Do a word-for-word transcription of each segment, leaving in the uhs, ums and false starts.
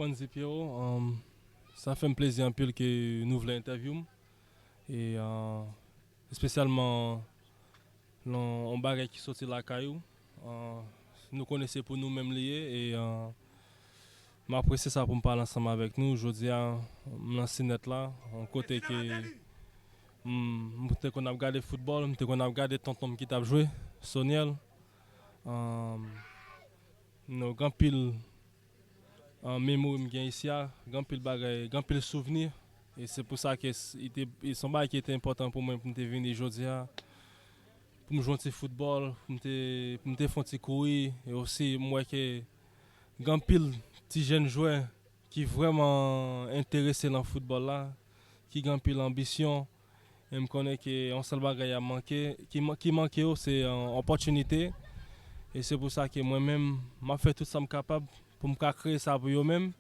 Fandy Pierrot, um, sa fè m plezi anpil ke nou vle entèvyou m. E, uh, espesyalman nan yon bagay ki soti lakay ou. Uh, nou konnen se pou nou menm li ye. E, uh, m apresye sa pou m pale ansanm avèk nou. Jodi a, m nan Cinette la, yon kote ke m, m te konn ap gade foutbòl, m te konn ap gade tonton m ki t ap jwe, Soniel. Um, nou, gen anpil an memori m gen isi a, gen anpil bagay, gen anpil souvni. E se pou sa ke s- i te, e se yon bagay ki te enpòtan pou mwen pou m te vini jodi a, pou m jwe yon ti foutbòl, pou m te, pou m te fè yon ti kouri. E osi, m wè ke gen anpil ti jèn jwè ki vrèman enterese nan foutbòl la, ki gen anpil anbisyon. E m konnen ke yon sèl bagay ap manke, ki, man- ki manke yo, se yon opòtinite. E se pou sa ke mwen menm, m ap fè tout sa m kapab pou m ka kreye sa pou yo menm.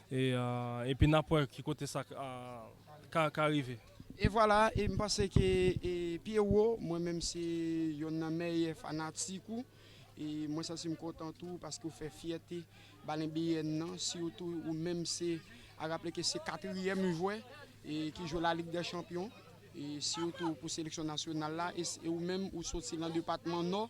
E, uh, epi n ap wè ki kote sa ka, ka, ka rive. E vwala, e m panse ke e Pierrot, mwen menm se yonn nan mèyè fanatik ou. E mwen santi m kontan tou paske ou fè fyète Balen B N nan, sitou ou menm se, a raple ke se katriyèm jwè e ki jwe la Ligue des Champions, e sitou pou seleksyon nasyonal la, e, s- e ou menm ou soti nan depatman Nò,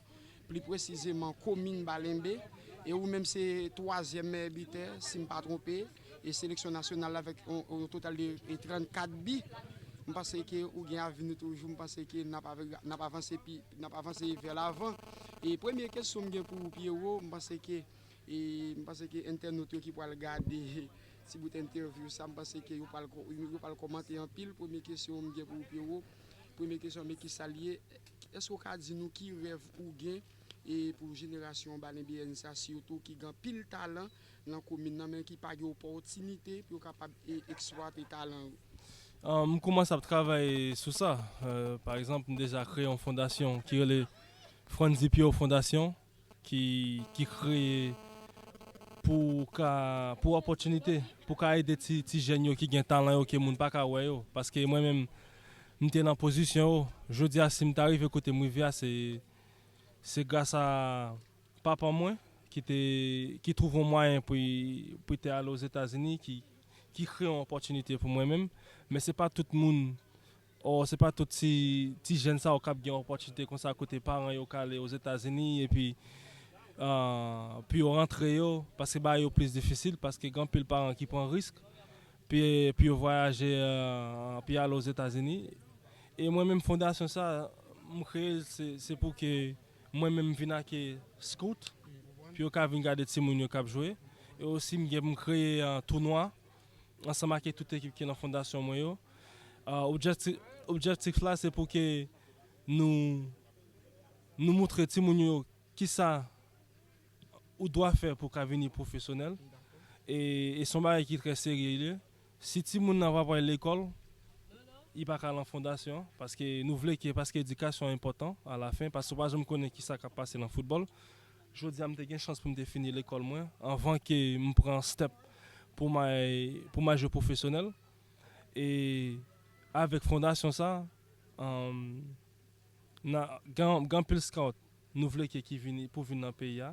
pli presizeman komin Balenbe, e ou menm se twazyèm mèyè bitè, si m pa twonpe, e seleksyon nasyonal la avèk yon, yon total de e trannkat bi. M panse ke ou gen avni toujou, m panse ke n ap ave- n ap avanse pi, n ap avanse vè lavan. E premye kesyon m gen pou ou, Pierrot, m panse ke, e m panse ke entènot yo ki pral gade ti bout entèvyou sa, m panse ke yo pral, ko- yo pral kòmante anpil. Premye kesyon m gen pou ou, Pierrot, premye kesyon, men ki sa l ye? Èske w ka di nou ki rèv ou gen e pou jenerasyon Balen B N sa, sitou ki gen anpil talan nan komin nan, men ki pa gen opòtinite pou yo kapab e eksplwate talan yo? Uh, m kòmanse ap travay sou sa. Uh, pa egzanp, m deja kreye yon fondasyon ki rele Frandy Pierrot Fondasyon, ki, ki kreye pou ka, pou opòtinite, pou ka ede ti, ti jèn yo ki gen talan yo ke moun pa ka wè yo. Paske mwen menm, m te nan pozisyon yo. Jodi a, si m ta rive kote m rive a, se, se gras a papa mwen ki te, ki twouve yon mwayen pou, pou te ale Ozetazini, ki, ki kreye yon opòtinite pou mwen menm. Men se pa tout moun, o se pa tout ti, ti jèn sa yo k ap gen opòtinite konsa kote paran yo ka ale Ozetazini epi, uh, pou yo rantre yo, paske bagay yo plis difisil, paske gen anpil paran ki pran risk pou, pou yo vwayaje, uh, pou yo ale Ozetazini. E mwen menm fondasyon sa, m kreye l, se, se pou ke mwen menm vin ake scout, pou yo ka vin gade timoun yo k ap jwe. E osi m gen pou m kreye, uh, tounwa ansanm ake tout ekip ki nan fondasyon mwen yo. Uh, objektif, objektif la se pou ke nou, nou moutre timoun yo kisa ou dwa fè pou ka vini pwofesyonèl. E, e se yon bagay ki trè serye li ye. Si timoun nan pa pral lekòl, li pa ka al nan fondasyon, paske nou vle ke, paske edikasyon enpòtan alafen, paske ou pa janm konnen kisa k ap pase nan foutbòl. Jodi a, m te gen chans pou m te fini lekòl mwen, anvan ke m pran step pou m al, pou m al jwe pwofesyonèl. E avèk fondasyon sa, um, na, gen, gen anpil scout nou vle ke ki vini, pou vin nan peyi a.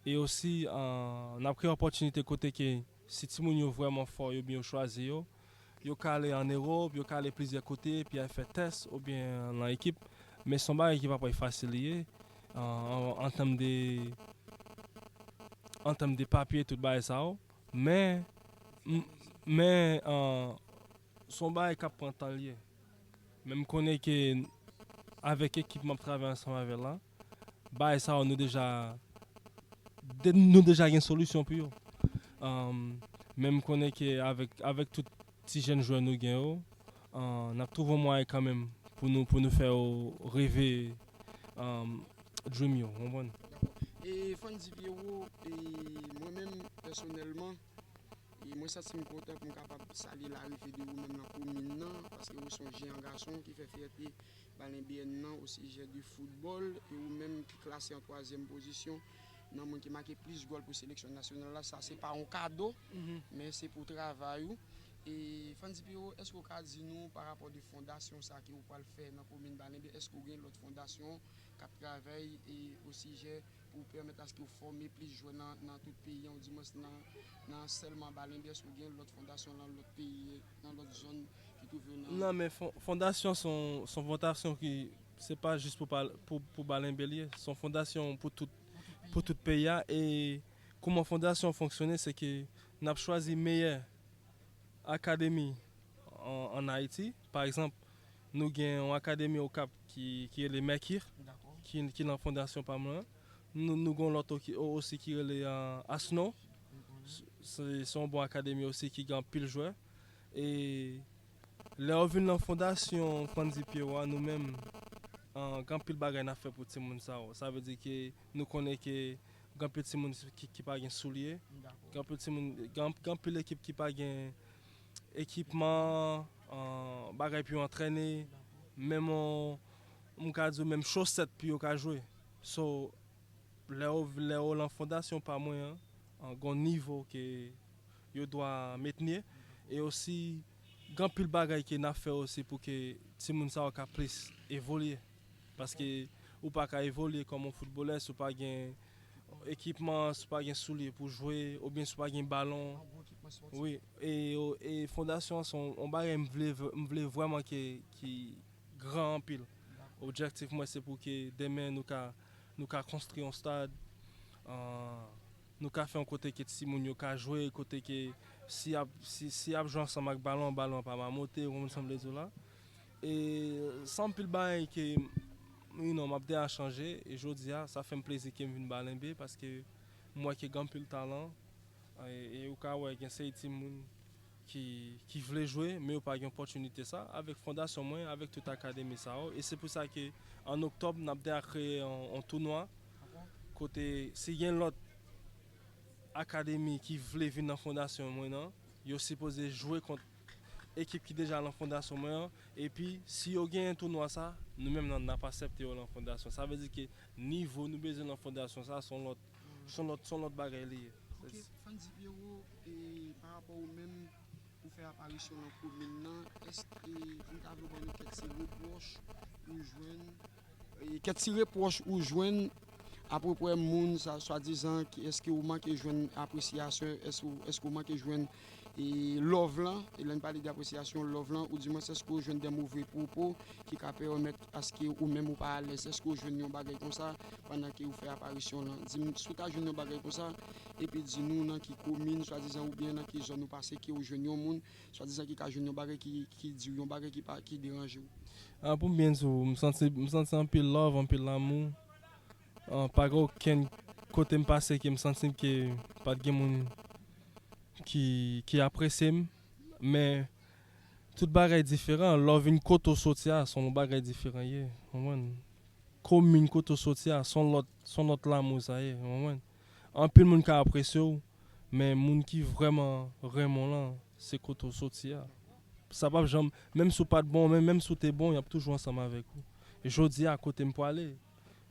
E osi, uh, n ap kreye opòtinite kote ke si timoun yo vrèman fò, yo byen yo chwazi yo, yo ka ale ann Ewòp, yo ka ale plizyè kote, epi al fè tès oubyen nan ekip. Men se yon bagay ki pa pral fasil li ye, uh, an, an tèm de, an tèm de papye, tout bagay sa yo. Men, m- men, uh, se yon bagay k ap pran tan li ye. Men m konnen ke avèk ekip m ap travay ansanm avè l la, bagay sa yo nou deja, de- nou deja gen solisyon pou yo. Um, men m konnen ke avèk, avèk tout ti jèn jwè nou gen yo, uh, n ap twouve yon mwayen kanmenm pou nou, pou nou fè yo reve, um, dream yo, w konprann? E Fandy Pierrot, e mwen menm pèsonèlman, e mwen santi m kontan pou m kapab salye larive de ou menm nan komin nan, paske ou se yon jeyan gason ki fè fyète Balen B N nan osijè de foutbòl, e ou menm ki klase an twazyèm pozisyon nan moun ki make plis gòl pou seleksyon nasyonal la. Sa se pa yon kado, men se pou travay ou. E Fandy Pierrot, èske w ka di nou pa rapò de fondasyon sa ke ou pral fè nan komin Balen B N, èske w gen lòt fondasyon k ap travay e osijè pou pèmèt aske w fòme plis jwè nan, nan tout peyi an, ou dimwens nan, nan sèlman Balenbe, èske w gen lòt fondasyon nan lòt peyi, nan lòt zòn ki twouve w nan... Non, men fon- fondasyon se yon, se yon fondasyon ki, se pa jis pou, pa- pou, pou Balenbe li ye, se yon fondasyon pou tout, pou tout peyi a. E kòman fondasyon fonksyone, se ke n ap chwazi meyè akademi an, an Ayiti. Pa egzanp, nou gen yon akademi Okap ki, ki rele Mèkir, ki, ki nan fondasyon pa mwen an. Nou, nou gen yon lòt osi ki rele Asno. Se, se yon bon akademi osi ki gen anpil jwè. E lè yo vin nan fondasyon Frandy Pierrot a, nou menm, gen anpil bagay n ap fè pou timoun sa yo. Sa vle di ke nou konnen ke gen anpil timoun ki, ki pa gen soulye, gen anpil timoun, gen, gen anpil ekip ki pa gen ekipman, bagay pou yo antrène, menm yon, m ka di w menm chosèt pou yo ka jwe. So, lè yo, lè yo lan fondasyon pa mwen an, gen yon nivo ke yo dwa mentni. E osi, gen anpil bagay ke n ap fè osi pou ke timoun sa yo ka plis evolye. Paske ou pa ka evolye kòm yon foutbolè si w pa gen ekipman, si w pa gen soulye pou jwe, oubyen si w pa gen balon. Wi, e, e fondasyon an se yon, yon bagay m vle, m vle vrèman ke, ki gran anpil. Objektif mwen se pou ke demen nou ka, nou ka konstwi yon stad, nou ka fè yon kote ke timoun yo ka jwe, kote ke si y ap, si, si y ap jwe ansanm ak balon, balon an pa mamote, ou konprann sa m vle di w la. E se anpil bagay ke, you know, m ap deja chanje, e jodi a, sa fè m plezi ke m vin Balenbe, paske m wè ke gen anpil talan, e, e ou ka wè gen seri timoun ki, ki vle jwe, men yo pa gen opòtinite sa, avèk fondasyon mwen, avèk tout akademi sa yo. E se pou sa ke an oktòb, n ap deja kreye yon, yon tounwa, kote si gen lòt akademi ki vle vin nan fondasyon mwen an, yo sipoze jwe kont ekip ki deja nan fondasyon mwen an. Epi, si yo genyen tounwa sa, nou menm nan, n ap aksepte yo nan fondasyon. Sa vle di ke nivo nou bezwen nan fondasyon sa, se yon lòt, se yon lòt, se yon lòt bagay li ye. Ok, Frandy Pierrot, e pa rapò ou menm, ou fè aparisyon nan komin nan, èske ou ta vle ban nou kèk ti repwòch ou jwenn, e, kèk ti repwòch ou jwenn apwepwè moun sa, swadizan, ki, èske ou manke jwenn apresyasyon, èske ou, èske ou manke jwenn, e, love lan, e lè n pale de apresyasyon, love lan, ou dimwens èske ou jwenn de move pwopo ki ka pèmèt aske ou menm ou pa alèz, èske ou jwenn yon bagay konsa pandan ke ou fè aparisyon lan? Di m si w ta jwenn yon bagay konsa, epi di nou nan ki komin, swadizan, oubyen nan ki zòn ou pase ke ou jwenn yon moun, swadizan ki ka jwenn yon bagay ki, ki di w yon bagay ki pa, ki deranje w. Ah, pou m byen di w, m santi, m santi anpil love, anpil lanmou. Ah, pa gen okenn kote m pase ke m santi ke pa t gen moun ki, ki apresye m. Men, tout bagay diferan. Lè w vin kote w soti a, se yon bagay diferan ye. Konprann? Komin kote w soti a, se yon lòt, se yon lòt lanmou sa ye. Konprann? Anpil moun ka apresye w, men moun ki vrèman renmen w lan, se kote w soti a. Sa p ap janm, menm si w pa t bon, men menm si w te bon, y ap toujou ansanm avèk ou. E jodi a, kote m pwale,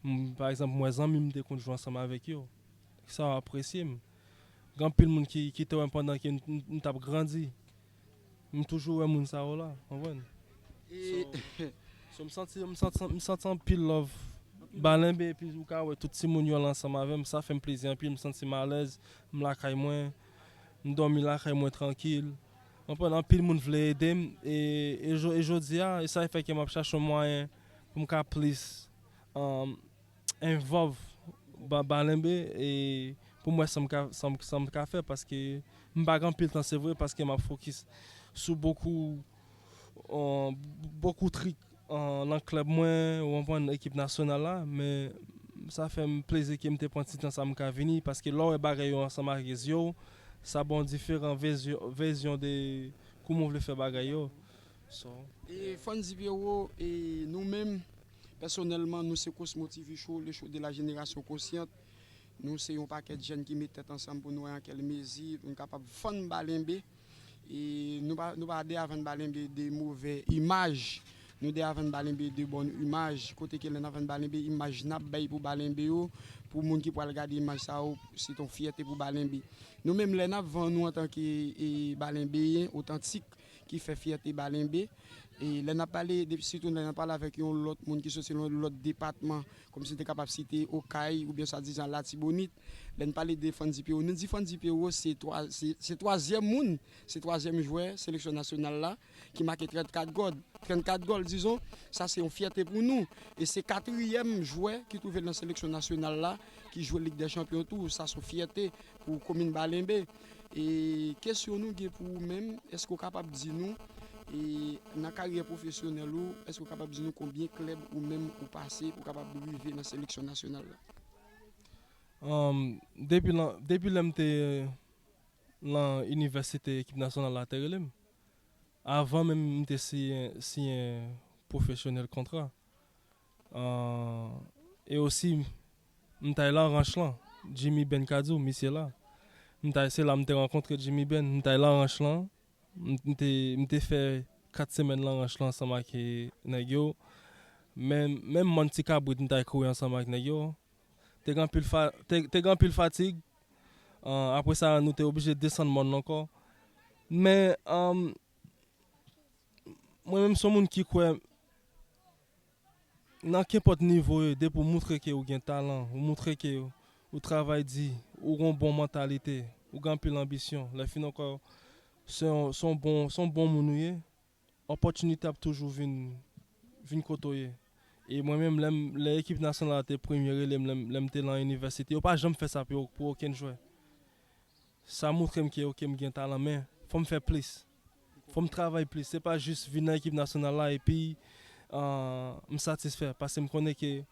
m, pa egzanp, m wè zanmi m te konn jwe ansanm avèk yo. Sa yo apresye m. Gen anpil moun ki, ki te wè m pandan ke m, m, m t ap grandi. M toujou wè moun sa yo la, konprann? E So, so m santi, m santi, m santi anpil love Balenbe, epi ou ka wè tout timoun yo la ansanm avè m, sa fè m plezi anpil, m santi m alèz, m lakay mwen, m dòmi lakay mwen trankil. Konprann, anpil moun vle ede m, e, e, jo- e jodi a, e sa fè ke m ap chache yon mwayen pou m ka plis, um, envolve ba- Balenbe, e pou m wè sa m ka, sa m, sa m ka fè, paske m pa gen anpil tan, se vre, paske m ap fokis sou bokou, euh, bokou trik, euh, nan klèb mwen, ou konprann, ekip nasyonal la, men sa fè m plezi ke m te pran ti tan sa m ka vini, paske lè w wè bagay yo ansanm ak zye w, sa ba w diferan vizyon, vizyon de kouman w vle fè bagay yo. So, e Frandy Pierrot, e nou menm, pèsonèlman, nou se Cosmo T V Show, le show de la génération consciente. Nou se yon pakèt jèn ki met tèt ansanm pou nou wè an kèl mezi pou nou kapab vann Balenbe. E nou pa, nou pa de a vann Balenbe de movè imaj. Nou de a vann Balenbe de bòn imaj. Kote ke lè n ap vann Balenbe, imaj n ap bay pou Balenbe yo, pou moun ki pral gade imaj sa yo, se t on fyète pou Balenbe. Nou menm, lè n ap vann nou antanke, e, Balenbeyen otantik, ki fè fyète Balenbe. E lè n ap pale de, sitou lè n ap pale avèk yon lòt moun ki soti nan yon lòt depatman, kòmsi n te kapab site Okay oubyen swadizan Latibonit, lè n pale de Fandy Pierrot, nou di Fandy Pierrot se twa-, se, se twazyèm moun, se twazyèm jwè seleksyon nasyonal la ki make trannkat gòl, trannkat gòl, dizon, sa se yon fyète pou nou. E se katriyèm jwè ki twouve l nan seleksyon nasyonal la, ki jwe Lig dè Chanpyon tou, sa se yon fyète pou komin Balenbe. E kesyon nou gen pou ou menm, èske w kapab di nou, e nan karyè pwofesyonèl ou, èske w kapab di nou konbyen klèb ou menm ou pase pou kapab rive nan seleksyon nasyonal la? Um, depi, lan, depi lè m te lan inivèsite, ekip nasyonal la te rele m. Avan menm m te siyen, siyen pwofesyonèl kontra. Uh, e osi, m t al lan ranch lan. Jimmy Ben ka di w, misye la. M t al, se la m te rankontre Jimmy Ben. M t al lan ranch lan. M, m te, m te fè kat semèn lan ranch lan ansanm ak, e, nèg yo. Men, menm mòn ti kabrit, m t al kouri ansanm ak nèg yo. Te gen anpil fa-, te, te gen anpil fatig. An, apre sa, nou te oblije desann mòn nan ankò. Men, an, mwen menm, se yon moun ki kwè nan kenpòt nivo w ye, depi w moutre ke w gen talan, ou moutre ke ou travay di, ou gen yon bon mantalite, ou gen anpil anbisyon, lè fini ankò, se yon, se yon bon, se yon bon moun ou ye, opòtinite ap toujou vin, vin kote w ye. E mwen menm, lè m, lè ekip nasyonal la te premye rele m, lè m, lè m te lan inivèsite, yo pa janm fè sa pou, pou okenn jwè. Sa moutre m ke, oke, m gen talan, men fò m fè plis. Fò m travay plis. Se pa jis vin nan ekip nasyonal la epi, ah, m satisfè. Paske m konnen ke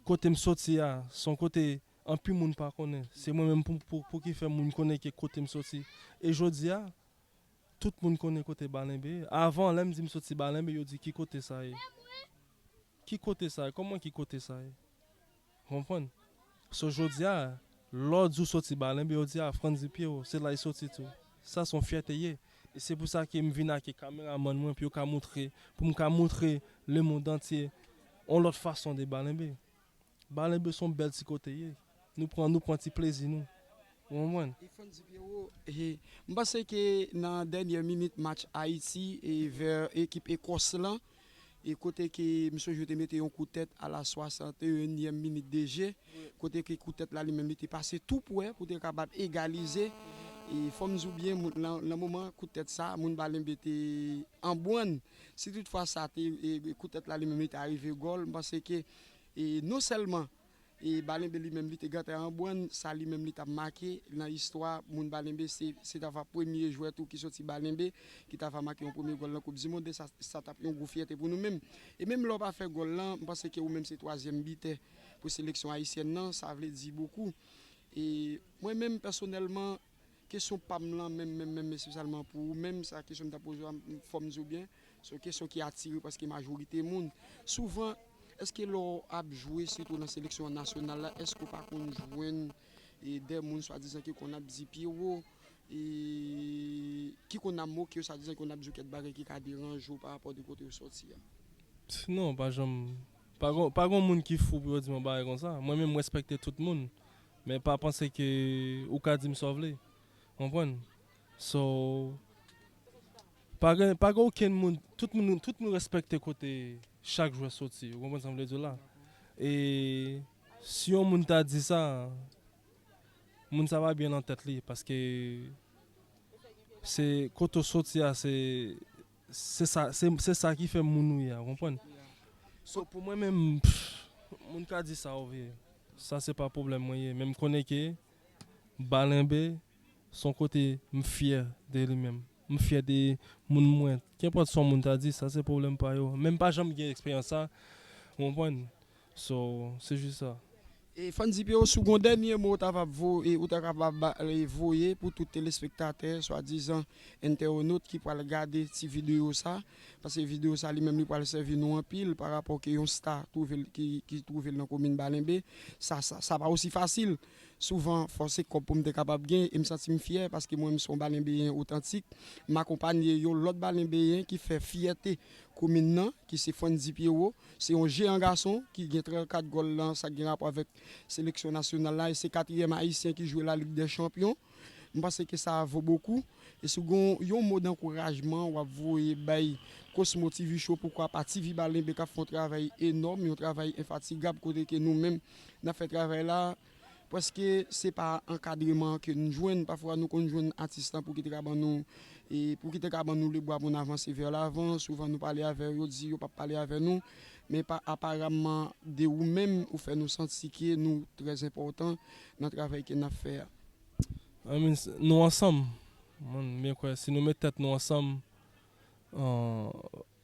kote m soti a, se yon kote anpil moun pa konnen. Se mwen menm pou, pou, pou ki fè moun konnen ke kote m soti. E jodi a, tout moun konnen kote Balenbe ye. Avan, lè m di m soti Balenbe, yo di, "Ki kote sa ye? Ki kote sa ye? Kòman ki kote sa ye?" Ou konprann? So, jodi a, lè w di w soti Balenbe, yo di, "A, Frandy Pierrot, se la l soti tou." Sa se yon fyète ye. E se pou sa ke m vin ak kameramann mwen pou yo ka moutre, pou m ka moutre lemonn antye yon lòt fason de Balenbe. Balenbe se yon bèl ti kote ye. Nou pran, nou pran ti plezi nou. Ou konprann? E Frandy Pierrot, e, m panse ke nan dènyè minit match Ayiti e vè ekip Ekòs lan, e kote ke m sonje yo te mete yon kout tèt a la swasanteyenyèm minit de je, kote ke kout tèt la li menm li te pase tou prè pou te kapab egalize. E fò m di w byen, moun, lan, lan moman kout tèt sa, moun Balenbe te an bwann. Si toutfwa sa te, e, kout tèt la li menm li te arive gòl, m panse ke, e, non sèlman e Balenbe li menm li te gentan an bwann, sa li menm li t ap make nan istwa moun Balenbe, se, se t ava premye jwè tou ki soti Balenbe, ki t ava make yon premye gòl nan Koup di Mond, e sa, sa t ap yon gwo fyète pou nou menm. E menm lè w pa fè gòl lan, m panse ke ou menm se twazyèm bitè pou seleksyon ayisyèn nan, sa vle di bokou. E mwen menm pèsonèlman, kesyon pa m lan menm, menm, menm, espesyalman pou ou menm, sa kesyon m t ap poze w a, fò m di w byen, se yon kesyon ki atire prèske majorite moun. Souvan, èske lè w ap jwe, sitou nan seleksyon nasyonal la, èske w pa konn jwenn, e, de moun swadizan ki konn ap di Pierrot, e, ki konn ap moke w, swadizan ki konn ap di w kèk bagay ki ka deranje w pa rapò de kote w soti a? Non, pa janm, pa gon, pa gon moun ki fou pou yo di m yon bagay konsa. Mwen menm, m respekte tout moun, men pa panse ke ou ka di m sa w vle. Konprann? So, pa gen, pa gen okenn moun, tout moun, tout moun respekte kote chak jwè soti. Ou konprann sa m vle di w la? E si yon moun ta di sa, moun sa pa byen nan tèt li, paske se kote w soti a, se, se sa, se, se sa ki fè moun ou ye a, ou konprann? So, pou mwen menm, pff, moun ka di sa w vle. Sa se pa pwoblèm mwen ye. Men m konnen ke Balenbe se yon kote m fyè de li menm. M fyè de moun mwen. Kenpòt sa yon moun ta di, sa se pwoblèm pa yo. Men m pa janm gen eksperyans sa, ou konprann? So, se jis sa. E Fandy Pierrot, si w gen yon dènye mo ou ta va vo-, e ou ta kapab ba-, e voye pou tout telespektatè, swadizan entèwonot ki pral gade ti videyo sa, paske videyo sa li menm li pral sèvi nou anpil pa rapò ke yon sta twouve l, ki, ki twouve l nan komin Balenbe, sa, sa, sa pa osi fasil. Souvan, fò se kòb pou m te kapab gen, e m santi m fyè, paske mwen, m se yon Balenbeyen otantik. M akonpanye yon lòt Balenbeyen ki fè fyète komin nan, ki se Fandy Pierrot. Se yon jeyan gason ki gen trannkat gòl lan, sa k gen rapò avèk seleksyon nasyonal la, e se katriyèm Ayisyen ki jwe la Ligue des Champions. M panse ke sa vo bokou. E si w gen yon mo dankourajman w ap voye bay Cosmo T V Show, poukwa pa T V Balenbe k ap fè yon travay enòm, yon travay enfatigab, kote ke nou menm n ap fè travay la, prèske se pa ankadreman ke n jwenn. Pafwa nou konn jwenn atis lan pou ki te ka ban nou, e pou ki te ka ban nou lebwa pou n avanse vè lavan. Souvan nou pale avè yo, yo di yo p ap pale avè nou, men pa, aparamman de ou menm, ou fè nou santi ke nou trè enpòtan nan travay ke n ap fè a. I mean, s- nou ansanm. Mwen, mwen kwè, si nou met tèt nou ansanm, uh,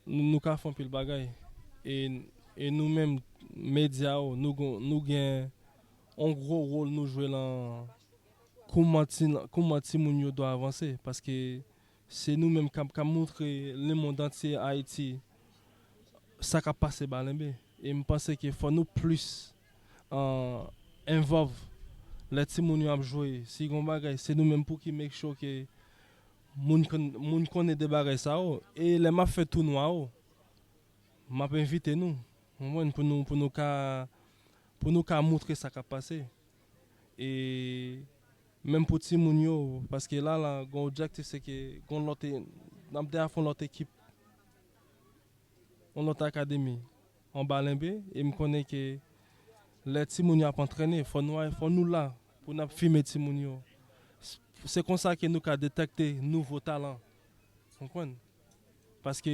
nou, nou ka fè anpil bagay. E, e nou menm, medya yo, nou, gon- nou gen yon gwo wòl nou jwe lan kouman ti, kouman timoun yo dwe avanse. Paske se nou menm k ap, k ap montre lemonn antye Ayiti sa k ap pase Balenbe. E m panse ke fò nou plis uh, envòv lè timoun yo ap jwe. Si gon bagay, se nou menm pou ki make sure ke moun, konn- moun konnen de bagay sa yo. E lè m ap fè tounwa yo, m ap envite nou, konprann, pou nou, pou nou ka, pou nou ka montre sa k ap pase. E menm pou timoun yo, paske la, la, gon objektif se ke gon lòt, e- n ap de a fè yon lòt ekip, yon lòt akademi an Balenbe, e m konnen ke lè timoun yo ap antrene, fò nou, fò nou la pou n ap fime timoun yo. S- Se konsa ke nou ka detèkte nouvo talan. Konprann? Paske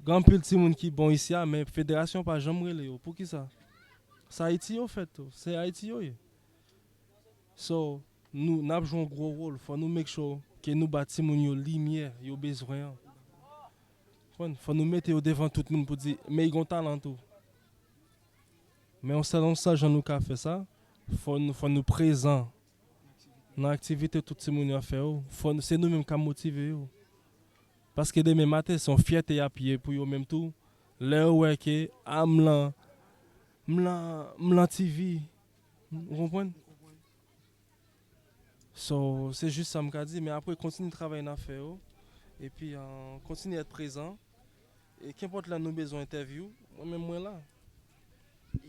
gen anpil timoun ki bon isi a, men federasyon pa janm rele yo. Poukisa? Se Ayiti yo fèt, se Ayiti yo ye. So, nou, n ap jwe yon gwo wòl. Fò nou make sure ke nou ba timoun yo limyè yo bezwen an. Konprann? Fò nou mete yo devan tout moun pou di, men y gon talan tou. Men yon sèl, yon sèl jan nou ka fè sa, fò nou, fò nou prezan nan aktivite tout timoun yo ap fè yo. Fò nou, se nou menm k ap motive yo. Paske demen maten, se yon fyète y ap ye pou yo menm tou. Lè yo wè ke, a, m lan, m lan, m lan T V. Ou konprann? So, se jis sa m ka di, men apre, kontinye travay n ap fè yo. Epi, uh, kontinye èt prezan. E kenpòt lè nou bezwen entèvyou, mwen menm mwen la.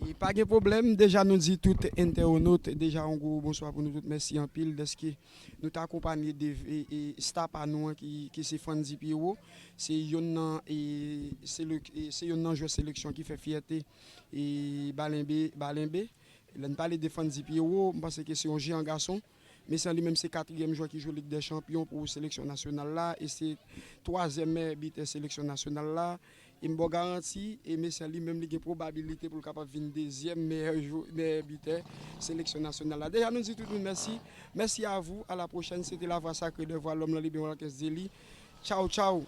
E pa gen pwoblèm, deja nou di tout entèwonot, deja yon gwo bonswa pou nou tout. Mèsi anpil dèske nou t akonpanye de e, e, sta pa nou an ki, ki se Frandy Pierrot. Se yonn nan e, selek- e, se yonn nan jwè seleksyon ki fè fyète e, Balenbe, Balenbe. Lè n pale de Frandy Pierrot, m panse ke se yon jeyan gason. Mesye an li menm se katriyèm jwè ki jwe Lig dè Chanpyon pou seleksyon nasyonal la e se twazyèm meyè bitè seleksyon nasyonal la. E m ba w garanti, e mesye an li menm li gen pwobabilite pou l kapab vin dezyèm meyè jwe- meyè bitè seleksyon nasyonal la. Deja nou di tout moun mèsi. Merci à vous, à la prochaine. Se te Lavwa Sakre dè Vwa Lòm lan, Libyen Wallace Dely. Tchaw, tchaw.